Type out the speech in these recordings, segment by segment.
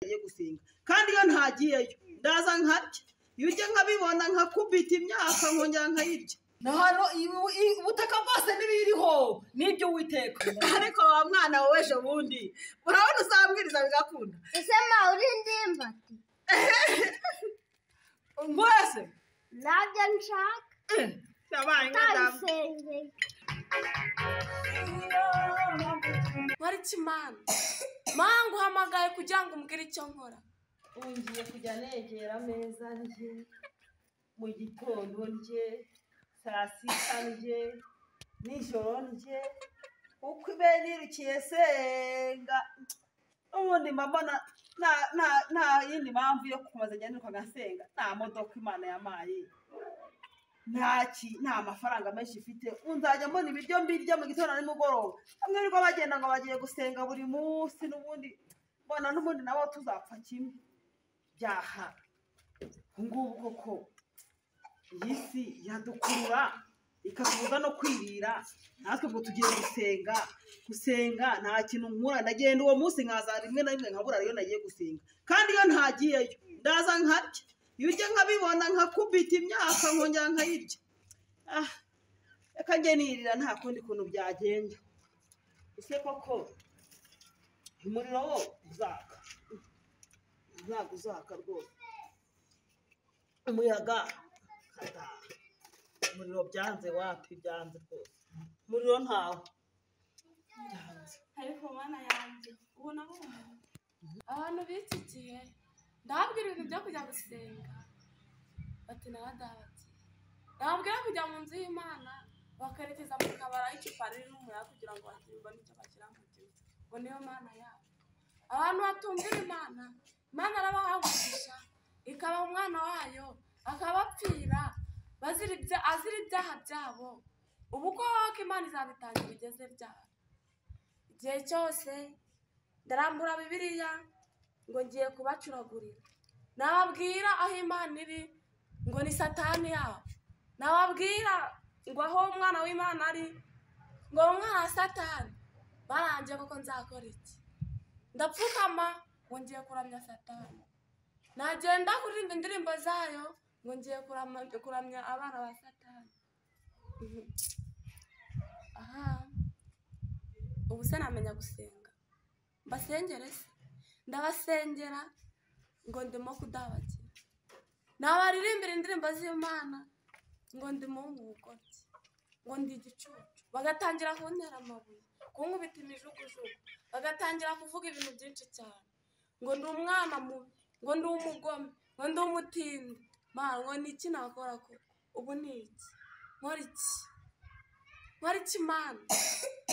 Nagiye gusenga, kandi iyo ntagiyeyo ndaza nkarya, ibiryo nkabibona nkakubita imyaka nkongera nkayirya. Na hano ubutaka bwose n'ibiriho n'ibyo Uwiteka. Ariko wa mwana wowe ejo bundi urabona uzambwiriza bigakunda. Ese ma uri ndimbati? Ngwese ntabyo nshaka. Yabaye nk'adamu. Utabisengeye. Nkora iki Mana? Mana nguhamagaye kugira ngo umbwire icyo nkora. Ubu ngiye kujya negera ameza ndye, mu gitondo ndye, saa sita ndye, nijoro ndye, uko ibe nirukiye senga. Ubundi mba mbona nta yindi mpamvu yo gukomeza njya niruka ngasenga. Nta modoka Imana yampaye, nta mafaranga menshi mfite. Ubu nzajya mbona ibiryo mbirya mu gitondo na nimugoroba. Bamwe birirwa bagenda ngo bagiye gusenga buri munsi, n'ubundi mbona n'ubundi nabo tuzapfa kimwe. Byaha ngubu koko iyi si yadukurura ikatubuza no kwirira. Natwe ngo tugiye gusenga, gusenga nta kintu nkura. Ndagenda uwo munsi nkaza rimwe na rimwe nkabura iyo nagiye gusenga, kandi iyo ntagiyeyo ndaza nkarya, ibiryo nkabibona nkakubita imyaka nkongera nkayirya. Ah, reka njye nirira nta kundi kuntu byagenda. Ese koko umuriro wo uzaka? Ntabwo uzaka rwose. Umuyaga kata, umuriro byanze, wapi byanze rwose. Umuriro ntawo byanze. Ariko Mana yanjye, ubu nabonye abantu b'iki gihe ndababwira ibintu byo kujya gusenga bati naradabagiye, ndababwira kujya mu nzu y'Imana bakerekeza mu kabari icupa ririmo umuyaga kugira ngo babone icyo bashyira mu gihugu, ngo niyo Mana yabo. Abantu batumvira Imana, Imana arabaha ikabaha umwana wayo akabapfira azira ibyaha byabo. Ubu koko Imana izabitangira igeze ryari? Igihe cyose ndarambura Bibiliya ngo ngiye kubacuragurira, nababwira aho Imana iri ngo ni Satani yabo, nababwira ngo aho umwana w'Imana ari ngo umwana wa Satani. Barangiye koko nzakora iki? Ndapfukama ngo ngiye kuramya Satani, nagenda kuririmba indirimbo zayo ngo ngiye kuramya abana ba Satani. Aha, ubu se namenya gusenga? Mbasengere se? Ndabasengera ngo ndimo kudabagira, nabaririmbira indirimbo z'Imana ngo ndimo umugoryi, ngo ndi igicucu, bagatangira kuntera amabuye, kunkubita imijugujugu, bagatangira kuvuga ibintu byinshi cyane, ngo ndi umwana mubi, ngo ndi umugome, ngo ndi umutindi. Mana, ngo ni iki nakora koko? Ubu ni iki? Nkora iki? Nkora iki Mana?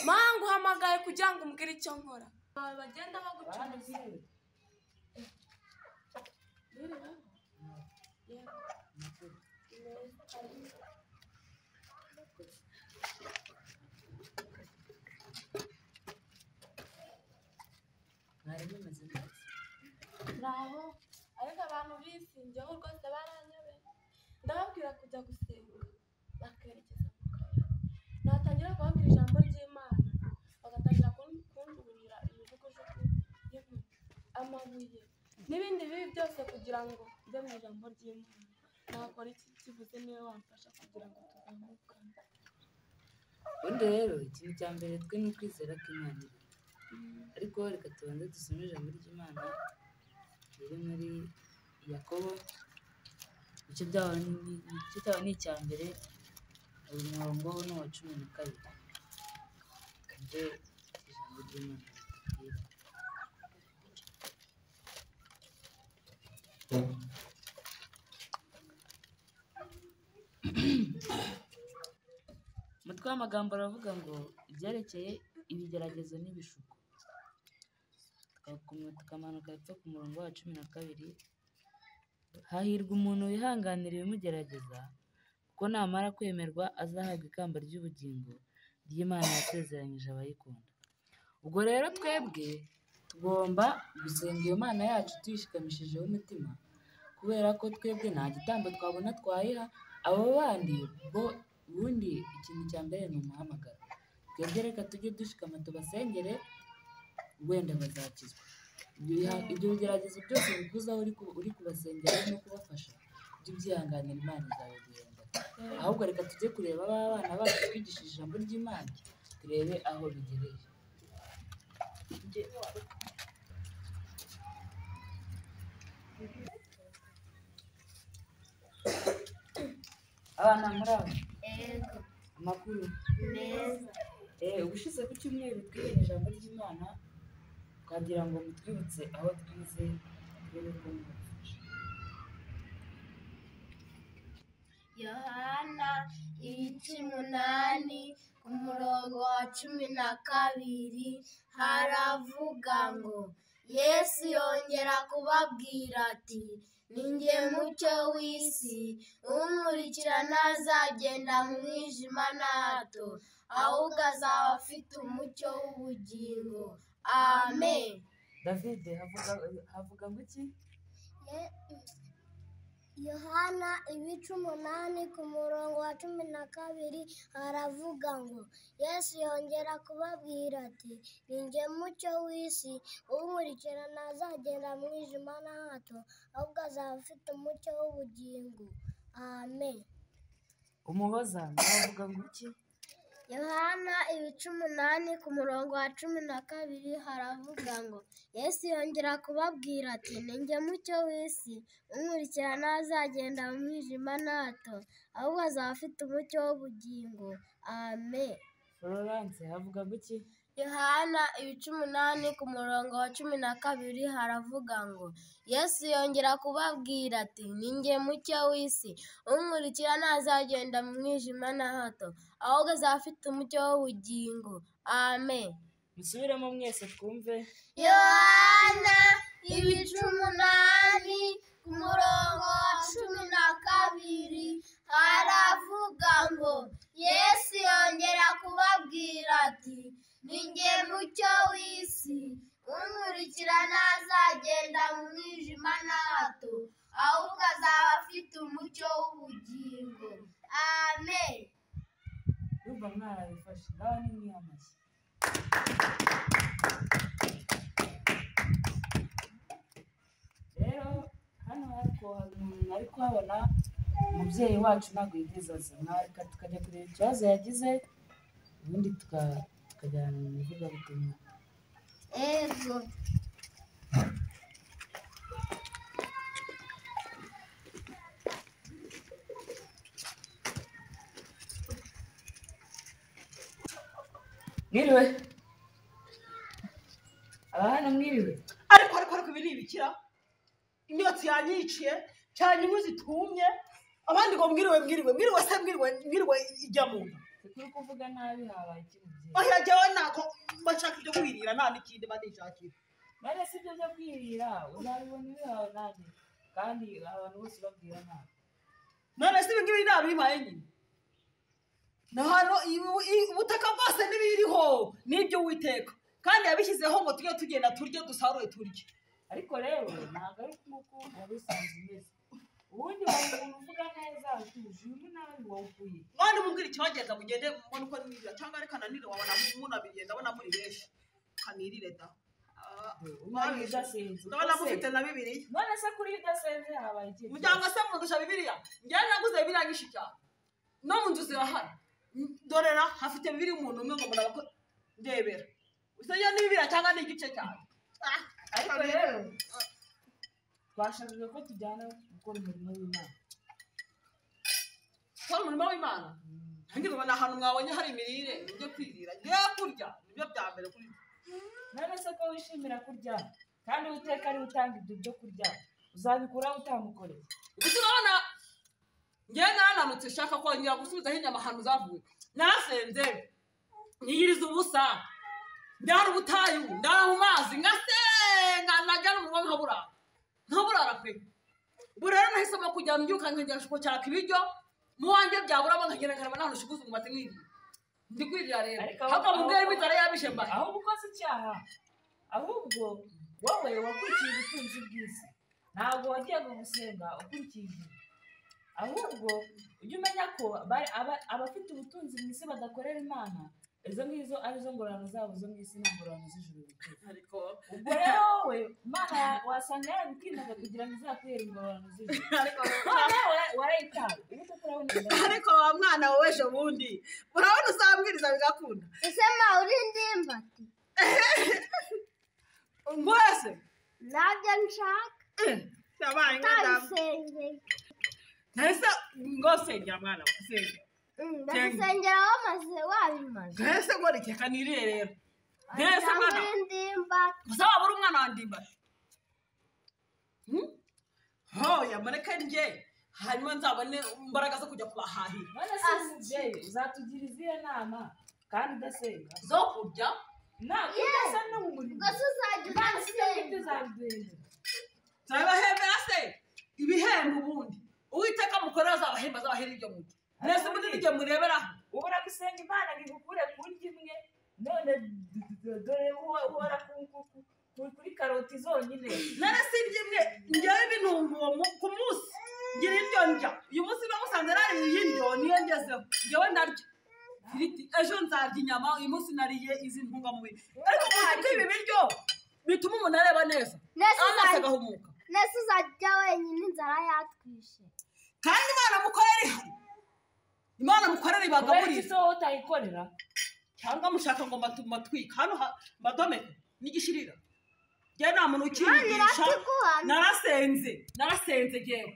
Mana nguhamagaye kugira ngo umbwire icyo nkora. Bagenda bagucuruza. Mwari mumeze neza? Naho, ariko abantu bisingeho rwose baranyobeye. Ndababwira kujya gusenga bakerekeza mu kabari, natangira kubabwira ijambo ry'Imana bagatangira kunjugunyira imijugujugu y'inkoni, amabuye n'ibindi bibi byose kugira ngo mve mu ijambo ry'Imana. Nakora iki kivuze niwe wamfasha kugira ngo tuzamukane? Ubundi rero ikintu cya mbere twe ni ukwizera ko Imana iri. Ariko reka tubanze dusome ijambo ry'Imana riri muri Yakobo, ibice byaho ni icya mbere, umurongo ni uwa 12. Twumve ijambo ry'Imana ritubwira. Umutwe w'amagambo aravuga ngo ibyerekeye ibigeragezo n'ibishuko. Tukamanuka hepfo ku murongo wa 12, hahirwa umuntu wihanganira ibimugerageza, kuko namara kwemerwa azahabwa ikamba ry'ubugingo ry'Imana yasezeranyije abayikunda. Ubwo rero twebwe tugomba gusenga iyo Mana yacu tuyishikamishijeho umutima, kubera ko twebwe nta gitambo twabona twayiha. Abo bandi bo ubundi ikintu cya mbere ni umuhamagaro. Twebwe reka tujye dushikama tubasengere, wenda bazakizwa. Ibyo bigeragezo byose bikuzaho uri kubasengera no kubafasha, ujye ubyihanganira, Imana izabiguhemba. Ahubwo reka tujye kureba ba bana bacu twigishije ijambo ry'Imana, turebe aho bigereye. Abana muri abo, Ego. amakuru Meza. Ubushize ku cyumweru twiganye ijambo ry'Imana, twagira ngo mutwibutse aho twize, turebe ko mubafasha. Yohana ibice 8 ku murongo wa 12 haravuga ngo Yesu yongera kubabwira ati ni njye mucyo w'isi, unkurikira ntazagenda mu mwijima na hato, ahubwo azaba afite umucyo w'ubugingo. Amen. David, havuga ngo iki? Yohana ibice 8 ku murongo wa 12 haravuga ngo Yesu yongera kubabwira ati ni njye mucyo w'isi, unkurikira ntazagenda mu mwijima na hato, ahubwo azaba afite umucyo w'ubugingo. Amen. Umuhoza, havuga ngo iki? Yohana ibice 8 ku murongo wa 12 haravuga ngo Yesu yongera kubabwira ati ni njye mucyo w'isi, unkurikira ntazagenda mu mwijima na hato, ahubwo azaba afite umucyo w'ubugingo. Amen. Florence, havuga ngo iki? Yohana ibice 8 ku murongo wa 12 haravuga ngo Yesu yongera kubabwira ati ni njye mucyo w'isi, unkurikira ntazagenda mu mwijima na hato, ahubwo azaba afite umucyo w'ubugingo. Amen. Musubiremo mwese twumve. Yohana ibice 8 ku murongo wa 12 haravuga ngo Yesu yongera kubabwira ati ni njye mucyo w'isi, unkurikira ntazagenda mu mwijima na hato, ahubwo azaba afite umucyo w'ubugingo. Amen. Ndumva mwarabifashe, ngaho nimwihe amashyi. Rero hano ari kuhabona umubyeyi wacu ntabwo yigeze aza, mwareka tukajya kureba ikibazo yagize, ubundi tukajyana mu ivugabutumwa. Ego. Mwiriwe aba hano, mwiriwe. Ariko ibi ni ibikira, imyotsi yanyiciye cyane, inkwi zitumye, abandi ngo mwiriwe mwiriwe mwiriwe se mwiriwe mwiriwe ijya mu nda. Turi kuvuga nabi, habaye iki mubyeyi? Oya, jyewe ntako bashaka ibyo kwirira, nta n'ikindi banishakira. None si ibyo byo kwirira uzabibona ibihawe nande, kandi abantu bose ubabwira nabi. None se ibi ngibi nabimpaye nyine? Na hano ubutaka bwose n'ibiriho n'ibyo Uwiteka, kandi yabishyizeho ngo tujye tugenda turye, dusarure turye. Ariko rero ntabwo ari nk'uko wari usanzwe umeze. Ubundi wari umuntu uvuga neza utuje, uyu nabi wawukuye. Mwana, mubwire ikibagenza mugende mubone uko nirira, cyangwa reka nanire, wabona munabiriye, ndabona muri benshi, kanirire da. Umwana udasenze. Ndabona mufite na Bibiliya. None se kuri udasenze habaye iki? Muryango se mundusha Bibiliya? Njyewe naguze Bibiliya nyinshi cyane, no mu nzu zirahari. Dorera hafite Bibiliya umuntu umwe ngo murabako ndebera. Usenya ni Bibiliya cyangwa ni igice cyane? Ariko rero twashakaga ko tujyana gukora umurimo w'Imana. Gukora umurimo w'Imana? Nanjye mbona ahantu mwabonye hari imirire, nibyo kwirira, ngiye kurya, nibyo bya mbere kuri njye. None se ko wishimira kurya, kandi Uwiteka ariwe utanga ibyo byo kurya, uzabikuraho utamukoreye? Gusa urabona njyewe narananutse, nshaka kongera gusubizaho inyama ahantu zavuye. Narasenze, niyiriza ubusa, ndara ubutayu, ndara mu mazi, ngasenga, najya no mu rugo nkaburara. Nkaburara pe. Ubu rero nahisemo kujya mbyuka nkajya gushaka ibiryo, mu wanjye byaburamo nkagenda nkareba n'ahantu nshiguze umwumbati nkirira. Ndi kwirira rero. Ahubwo mubwire inzara yabishe mbahe. Ahubwo ukoze icyaha. Ahubwo wowe wakurikiye ubutunzi bw'isi. Ntabwo wagiye gusenga ukurikiye ijuru. Ahubwo ujye umenya ko abafite ubutunzi mu isi badakorera Imana, Izo ngizo arizo ngororano zabo zo mu isi, nta ngororano z'ijuru biteze. Ariko Ubwo rero wowe Imana wasanga yarabikwimaga kugira ngo izakuhere ingororano z'ijuru. Ariko None warayitaye ubu kuko urabona. Ariko wa mwana wowe, ejo bundi urabona uzambwiriza bigakunda. Ese ma, uri Ndimbati? Mbese Ntabyo nshaka. Yabaye nk'adamu. Utabisengeye. Ese ngo sengera mwana we, sengera. Ndagusengera wamaze, wabimaze. Mbese ngo reka nirire rero, mbese Cyangwa mwana uri Ndimbati. Gusa waba uri umwana wa Ndimbati? Hoya, mureke njye, hanyuma nzabone imbaraga zo kujya kubahahira. None se umubyeyi uzatugira izihe nama kandi udasenga? Zo kurya. Na udasa no mu murimo. Ubwo se uzajya Imana si yo unasenga? ngibyo izabiduhembera. Nzabibahembera se ibihembo? Ubundi Uwiteka mukorera azabahemba, azabahera ibyo murya. Mwese ubundi nijye mureberaho. Ubura gusenga Imana ngo igukure ku ndyo imwe, none dore uhora kuri karoti zonyine. None si indyo imwe, njyewe ibintunga uwo ku munsi ngira indyo ndya. Uyu munsi niba musanze nariye indyo, niyo ngezeho. Njyewe ndarya ifiriti, ejo nzarya inyama. Uyu munsi nariye izi ntungamubiri, ariko muzi ko ibi biryo bituma umuntu areba neza, Nese amaso agahumuka. Nese uzajya wenyine, inzara yatwishe. Kandi Imana mukorera ihari, Imana mukorera Kubera iki ibagaburira. se wowe utayikorera? Cyangwa mushaka ngo mbatwike hano, mbadomeke n'igishirira? Njyewe nta muntu Imana ukinyigisha. iratiguha. Narasenze, narasenze njyewe.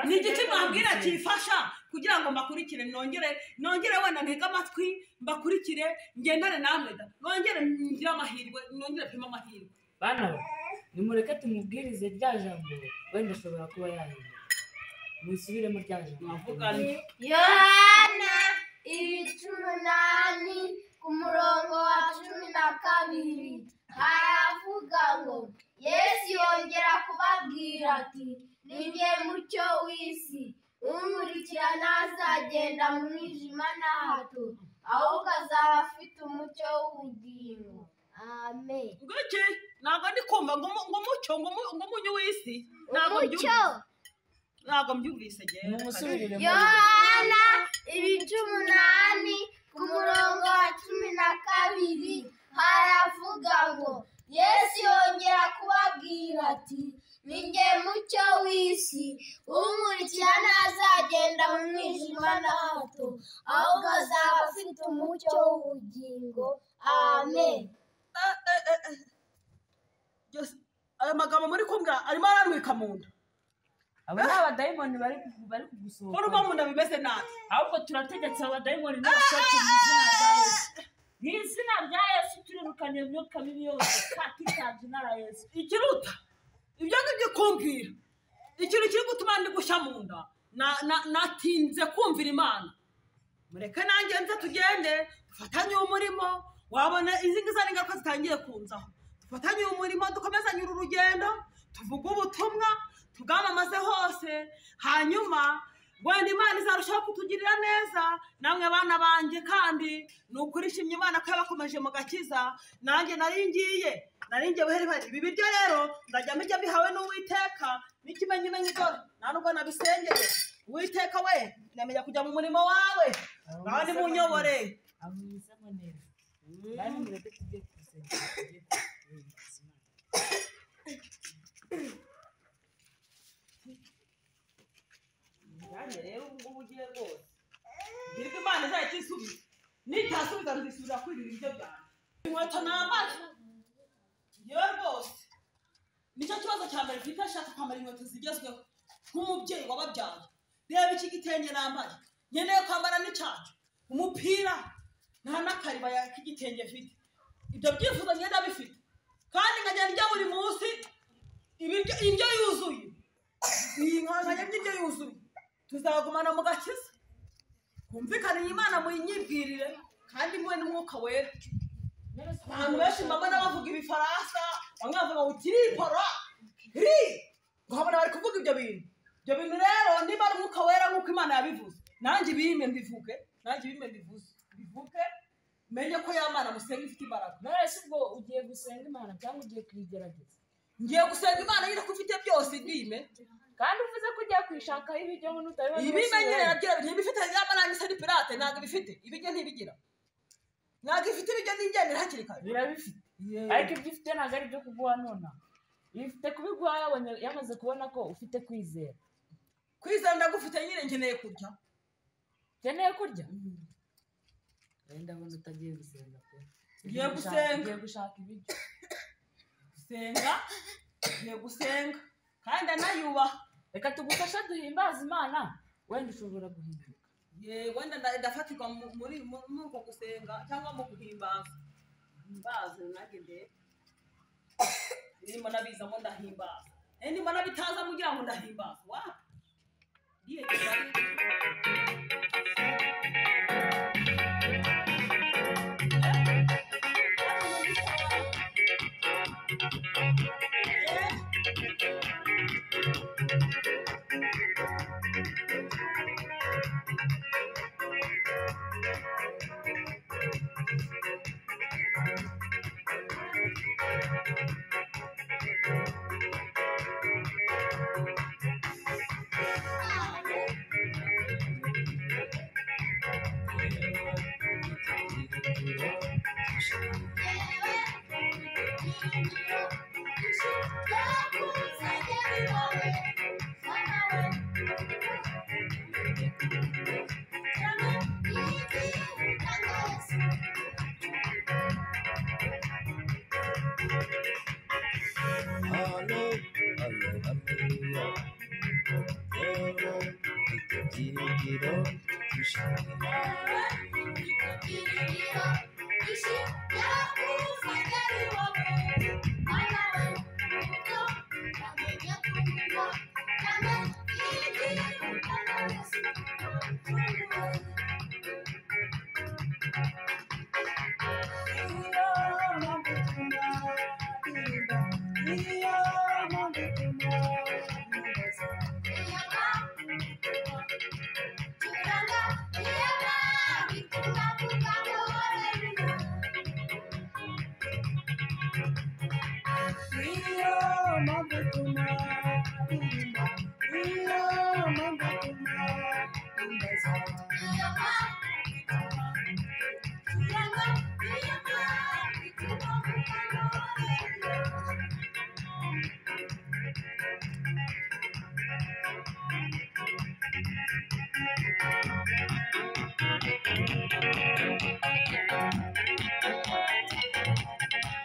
Ni igiki mwambwira kifasha kugira ngo mbakurikire, nongere wenda ntege amatwi mbakurikire, ngendane namwe da, nongere ngire amahirwe, nongere pime amahirwe? Bana ba, nimureke tumubwirize rya jambo, wenda ashobora kuba yahinduka. Musubiremo rya jambo. Mwavuga nti Yohana ibice 8 ku murongo wa 12 haravuga ngo: "Yesu yongera kubabwira ati: 'Ni jye mucyo w'isi, unkurikira ntazagenda mu mwijima na hato, ahubwo azaba afite umucyo w'ubugingo.'" Amen. Ngwiki? Ntabwo ndi kumva ngo umucyo, ngo umunyu w'isi, ntabwo Umucyo. mbyumvise, ntabwo mbyumvise njyewe. Mumusubiriremo. Yohana ibice 8 ku murongo wa 12 haravuga ngo: "Yesu yongera kubabwira ati: 'Ni jye mucyo w'isi, unkurikira ntazagenda mu mwijima na hato, ahubwo azaba afite umucyo w'ubugingo.'" Amen. Eh, eh, eh, eh. Aya magambo muri kumbwira arimo arantwika mu nda. Aba ni abadayimoni bari Ko kugusohoka. urumva mu nda bimeze nabi. Ahubwo turategetse abadayimoni n'abasohoke mu izina rya Yesu. Mu izina rya Yesu turirukana iyo myuka mibi yose katika jina la Yesu. Ikiruta ibyo ngibyo kumbwira, ikintu kiri gutuma ndi gushya mu nda, natinze kumvira Imana. Mureke nanjye nze tugende dufatanye umurimo. Wabona izi ngizi ari ingaruka zitangiye kunzaho. Dufatanye umurimo, dukomezanye uru rugendo, tuvuge ubutumwa, tubwamamaze hose, hanyuma wenda Imana izarushaho kutugirira neza. Namwe bana banjye, kandi ni ukuri nshimye Imana ko yabakomeje mu gakiza. Nanjye nari ngiye buheri buheri. Ibi biryo rero nzajya mbijya bihawe n'Uwiteka n'ikimenyimenyi, dore nta nubwo nabisengeye. Uwiteka we, namenya kujya mu murimo wawe, nawe nimunyobore. Abizemo neza. Bari mureke tujye gusenga, tujye guhimbaza Imana. Nanjye rero ubu ngubu ugiye rwose, ngirwa Imana izahita isubiza. Nitasubiza nzisubira kwirira ibiryo byanjye. Inkweto nambaye yewe rwose nicyo kibazo cya mbere mfite. Ashaka kwambara inkweto zigezweho nk'umubyeyi wababyaye. Reba iki gitenge nambaye, nkeneye kwambara n'icyacu umupira, nta n'akaribaya k'igitenge mfite. Ibyo byifuzo ngenda bifite, kandi nkajya ndya buri munsi ibiryo, indyo yuzuye. Iyi nkajya ndya indyo yuzuye. Tuzagumana mu gakiza, kumvikane Imana muyinyibwirire, kandi muwe n'Umwuka Wera. Abantu benshi mbabona bavuga Ibifaransa, bamwe bavuga ngo kiripora ri, nkabona bari kuvuga ibyo bintu. Ibyo bintu rero niba ari Umwuka Wera nk'uko Imana yabivuze, nanjye ibime mbivuge, nanjye ibime mbivuze, mbivuge, menye ko ya Mana musenga ifite imbaraga. None se ubwo ugiye gusenga Imana cyangwa ugiye kuyigerageza? Ngiye gusenga Imana nyine ko ifite byose, ibime. Kandi uvuze ko ugiye kuyishakaho ibiryo ngo nutabibona Ibime nyine urasubirayo. nabyo ntibifite. Ya Mana yanjye se ni pirate? Ntabwo ibifite, ibiryo ntibigira. Ntabwo ifite ibiryo n'ingendera hakiri kare. Birabifite. Ariko ibyo ifite ntabwo ari ibyo kuguha nonaha. Ifite kubiguha yamaze kubona ko ufite kwizera. Kwizera ndagufite nyine, nkeneye kurya. Ukeneye kurya? Wenda ndabona utagiye gusenga pe. Ngiye gusenga. Ngiye gushaka ibiryo. Gusenga, ngiye gusenga kandi ndanayubaha. Reka tugufashe duhimbaze Imana, wenda ushobora guhinduka. Wenda ndafatirwa muri uko gusenga cyangwa mu guhimbaza. Himbaze nanjye ndebe. Ndimo nabizamo ndahimbaza. Ndimo nabitaza mugira ngo ndahimbaza. Wapi? Ndiyegera.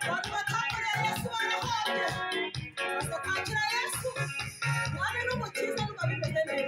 Abantu batakoreye Yesu barahombye. Baza kwakira Yesu. Mwami n'umukiza numva bimeze neza.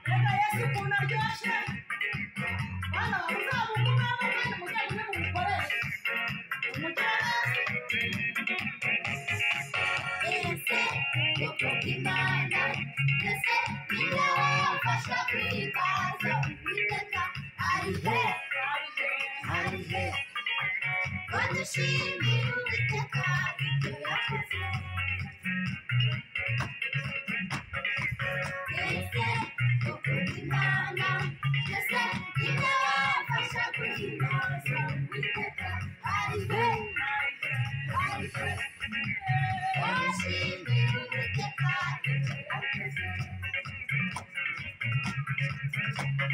Reka Yesu ukuntu aryoshye. Bana muzamugumemo kandi muzagumye mumukoreshe. Umugiraneza. Dushimira Uwiteka ibyo yakoze. Ese ukunda Imana, ese ninde wamfasha guhimbaza Uwiteka? Ari he? Ari he? Dushimira Uwiteka ibyo yakoze. Yeah.